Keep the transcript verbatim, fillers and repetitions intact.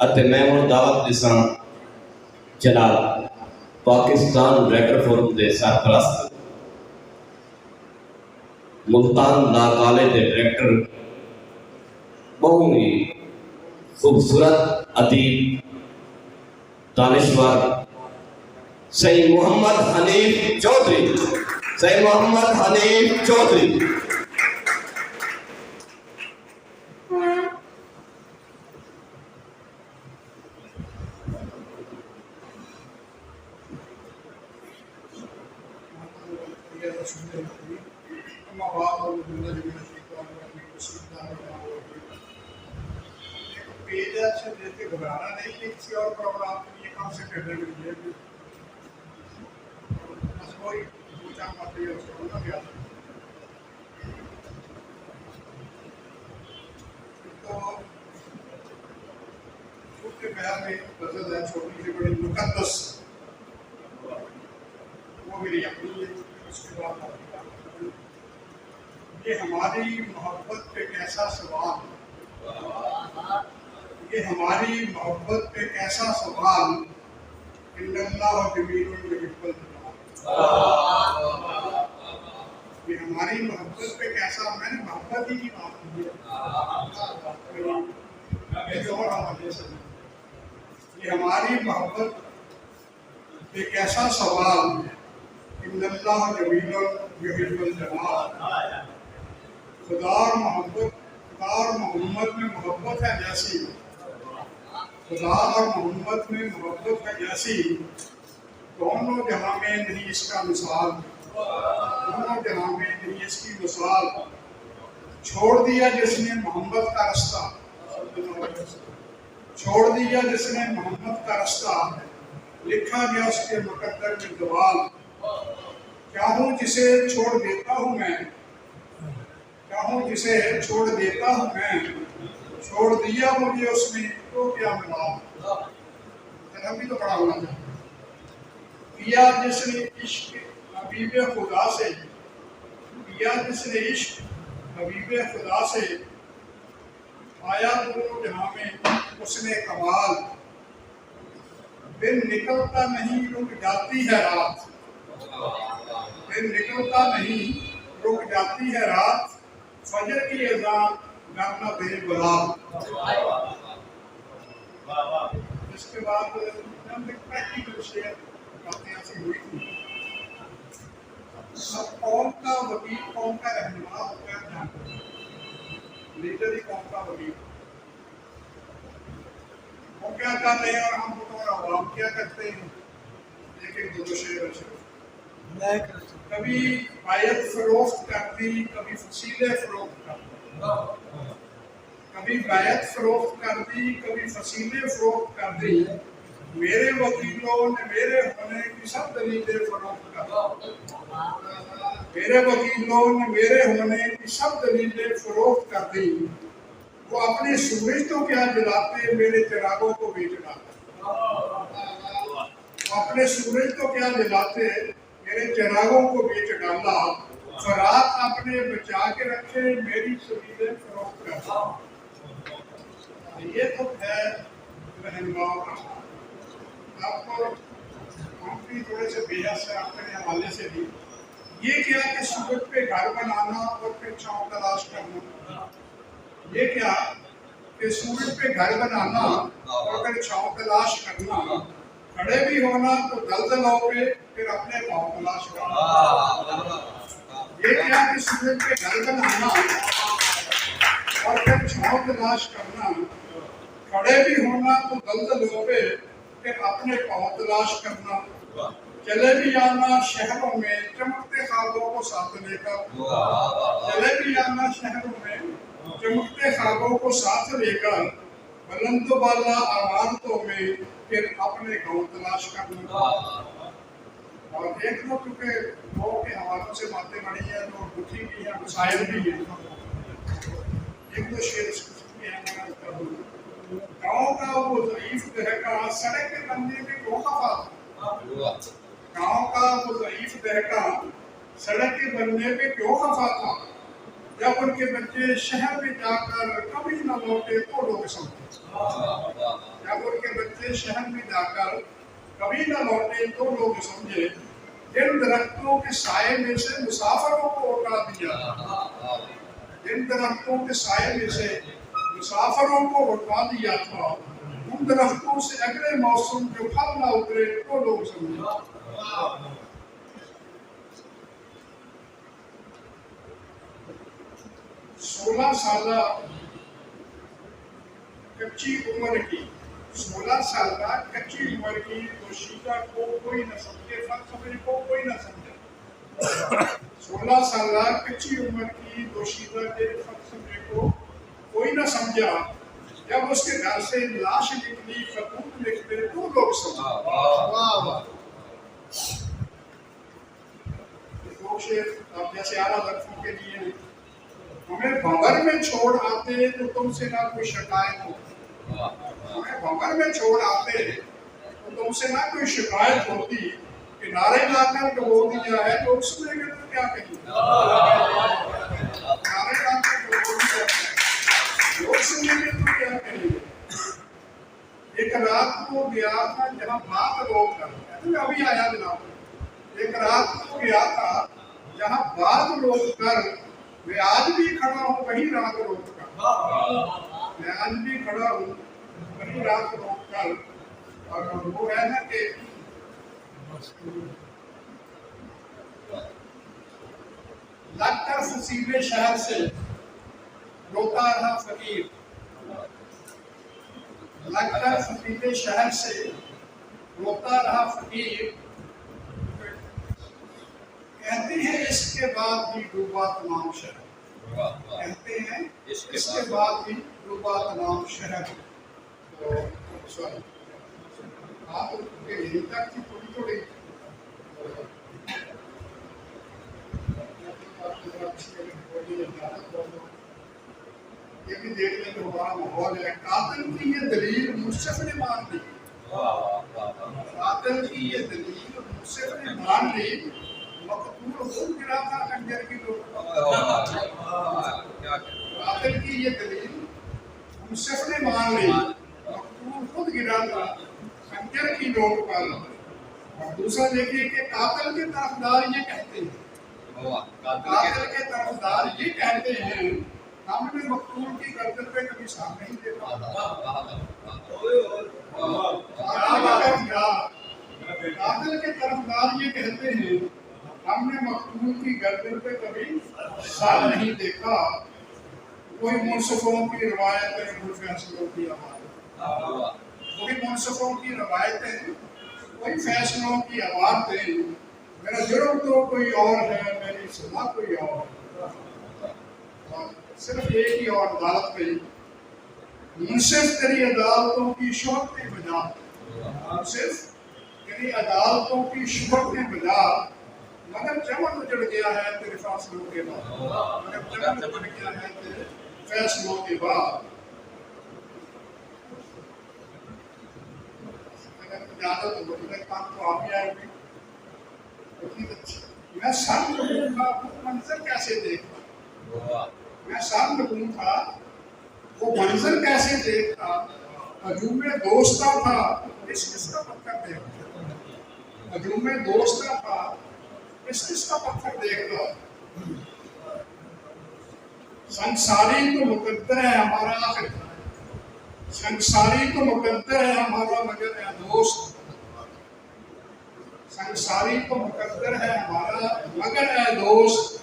اتے میں ہݨ دعوت ݙیساں جناب پاکستان رائٹر فورم دے سرپرست، ملتان لا کالج دے ڈائریکٹر، ٻہوں ہی خوبصورت ادیب، دانشور سئیں محمد حنیف چوہدری، سئیں محمد حنیف چوہدری۔ چھوٹے پیار میں غزل ہے، چھوٹی سی بڑی مقدس، وہ میری اپنی ہے۔ اس کے بعد یہ ہماری محبت پہ کیسا سوال، یہ ہماری محبت پہ کیسا سوال، ان اللہ جمیل یحب الجمال۔ یہ ہماری محبت پہ کیسا، میں نے محبت ہی کی بات کی ہے۔ یہ جو اور حوالے سے، یہ ہماری محبت پہ کیسا سوال، ان اللہ جمیل یحب الجمال۔ خدا اور محبت، خدا اور محمد میں محبت ہے جیسی، خدا اور محمد میں محبت ہے جیسی، دونوں جہاں میں نہیں اس کا مثال، دونوں جہاں میں نہیں اس کی مثال۔ چھوڑ دیا جس نے محمد کا رستہ، چھوڑ دیا جس نے محمد کا رستہ، لکھا گیا اس کے مقدر میں زوال۔ کیا ہوں جسے چھوڑ دیتا ہوں میں، کیا ہوں جسے چھوڑ دیتا ہوں میں، چھوڑ دیا مجھے اس نے تو کیا ملال۔ ذرا بھی تو بڑا ہونا چاہیے۔ کیا جس نے عشق حبیب خدا سے، کیا جس نے عشق حبیب خدا سے، پایا دونوں جہاں میں حسن کمال۔ دن نکلتا نہیں، رک جاتی ہے رات۔ دن نکلتا نہیں، رک جاتی ہے رات۔ فجر کی اذان گر نہ دے بلال۔ اس کے بعد چند ایک پریکٹیکل شعر، باتیں ایسی ہوئی تھی۔ اب قوم کا وکیل، قوم کا رہنما ہوتا ہے، جانتے ہیں۔ لیڈر ہی قوم کا وکیل۔ وہ کیا کر رہے ہیں اور ہم بطور عوام کیا کرتے ہیں؟ ایک ایک دو دو شعر اچھے۔ کبھی بیعت فروخت کر دی، کبھی فصیلے فروخت کر دی۔ کبھی بیعت فروخت کر دی، کبھی فصیلے فروخت کر دی۔ میرے وکیلوں نے میرے ہونے کی سب دلیلیں فروخت کر دی۔ میرے وکیلوں نے میرے ہونے کی سب دلیلیں فروخت کر دی۔ وہ اپنے سورج تو کیا جلاتے، میرے چراغوں کو بیچ ڈالتے۔ وہ اپنے سورج تو کیا جلاتے، میرے چراغوں کو بیچ ڈالا۔ فراق اپنے بچا کے رکھے، میری سبیلیں فروخت کر دو۔ یہ تو ہے رہنماؤں کا۔ آپ کو ہم بھی تھوڑے سے بے حس ہیں اپنے حوالے سے بھی۔ یہ کیا کہ سورج پہ گھر بنانا اور پھر چھاؤں تلاش کرنا؟ یہ کیا کہ سورج پہ گھر بنانا اور پھر چھاؤں تلاش کرنا، کھڑے بھی ہونا تو دلدلوں پہ، پھر اپنے پاؤں تلاش کرنا۔ یہ کیا کہ سورج پہ گھر بنانا اور پھر چھاؤں تلاش کرنا، کھڑے بھی ہونا تو دلدلوں پہ، پھر اپنے پاؤں تلاش کرنا۔ چلے بھی آنا شہروں میں چمکتے خوابوں کو ساتھ لے کر۔ چلے بھی آنا شہروں میں چمکتے خوابوں کو ساتھ لے کر، بلند و بالا عمارتوں میں پھر اپنے گاؤں تلاش کرنا۔ اور ایک تو چونکہ گاؤں کے حوالوں سے باتیں بڑی ہیں، تو دکھی بھی ہیں، مسائل بھی ہیں۔ ایک دو شعر اس قسم کے ہیں، میں عرض کر دوں۔ گاؤں کا وہ ضعیف دہکا سڑک کے بننے میں کیوں خفا تھا؟ گاؤں کا وہ ضعیف دہکا سڑک کے بننے میں کیوں خفا تھا؟ جب ان کے بچے شہر میں جا کر کبھی نہ لوٹے تو لوگ سمجھے۔ جب شہر میں جا کر کبھی نہ لوٹے تو لوگ سمجھے، جن درختوں کے سائے میں سے مسافروں کو اٹھا دیا تھا، جن درختوں کے سائے میں سے مسافروں کو اٹھا دیا تھا، ان درختوں سے اگلے موسم جو پھل نہ اترے تو لوگ سمجھے۔ سولہ سالہ کچی عمر کی، سولہ سالہ کچی عمر کی دوشیزہ کو کوئی نہ سمجھے، فلسفے کو کوئی نہ سمجھے۔ سولہ سالہ کچی عمر کی دوشیزہ کے فلسفے کو کوئی نہ سمجھا۔ جب اس کے گھر سے لاش نکلی، خطوط لکھتے تو لوگ سمجھے۔ واہ، واہ۔ دو شعر آپ جیسے اعلیٰ لفظوں کے لیے ہیں۔ ہمیں بھنور میں چھوڑ آتے تو تم سے نہ کوئی شکایت ہوتی۔ ہمیں بھنور میں چھوڑ آتے تو تم سے نہ کوئی شکایت ہوتی۔ کنارے لا کر ڈبو دیا ہے، لوگ سنیں گے تو کیا کہیں گے؟ کنارے لا کر ڈبو دیا ہے، لوگ سنیں گے تو کیا کہیں گے؟ ایک رات کو گیا تھا جہاں بات روک کر، کہتے ہیں ابھی آیا جناب، ایک رات کو گیا تھا جہاں بات روک کر، میں آج بھی کھڑا ہوں وہیں رات روک کر، میں آج بھی کھڑا ہوں وہیں رات روک کر۔ اور وہ ہے نا کہ لگ کر فصیلے شہر سے روتا رہا فقیر، لگ کر فقیر شہر سے روتا رہا فقیر۔ کہتے ہیں اس کے بعد بھی ڈوبا تمام شہر، کہتے ہیں اس کے بعد بھی ڈوبا تمام شہر۔ تو، سوری، آپ کے یہیں تک تھی تھوڑی تھوڑی۔ یہ بھی دیکھ لیں جو ہمارا ماحول ہے۔ قاتل کی یہ دلیل منصف نے مان لی۔ قاتل کی یہ دلیل منصف نے مان لی۔ مقتول خود گرا تھا خنجر کی ڈوک پر۔ قاتل کی یہ دلیل منصف نے مان لی۔ مقتول خود گرا تھا خنجر کی ڈوک پر۔ اور دوسرا دیکھیے کہ قاتل کے طرفدار یہ کہتے ہیں، قاتل کے طرفدار یہ کہتے ہیں، ہم نے مقتول کی گردن پہ کبھی سر نہیں دیکھا۔ قاتل کے طرفدار، قاتل کے طرفدار یہ کہتے ہیں، ہم نے مقتول کی گردن پہ کبھی سر نہیں دیکھا۔ وہی منصفوں کی روایتیں، وہی فیصلوں کی عمارتیں۔ وہی منصفوں کی روایتیں، وہی فیصلوں کی عمارتیں۔ میرا جرم تو کوئی اور ہے، میری سزا کوئی اور ہے۔ اور صرف ایک ہی اور عدالت پئی۔ منصف تیری عدالتوں کی شہرتیں بجا، منصف تیری عدالتوں کی شہرتیں بجا، مگر چمن اجڑ گیا ہے تیرے فیصلوں کے بعد، مگر چمن اجڑ گیا ہے تیرے فیصلوں کے بعد۔ اگر اجازت ہو تو میں کام تو آپ ہی آئے ہوئے۔ میں سر نگوں تھا، وہ منظر کیسے دیکھتا؟ میں سر نگوں تھا، وہ منظر کیسے دیکھتا؟ ہجوم دوستاں تھا، اس کس کا پتھر دیکھتا؟ ہجوم دوستاں تھا، اس کس کا پتھر دیکھتا؟ سنگساری تو مقدر ہے ہمارا آخر، سنگساری تو مقدر ہے ہمارا، مگر اے دوست، سنگساری تو مقدر ہے ہمارا، مگر اے دوست،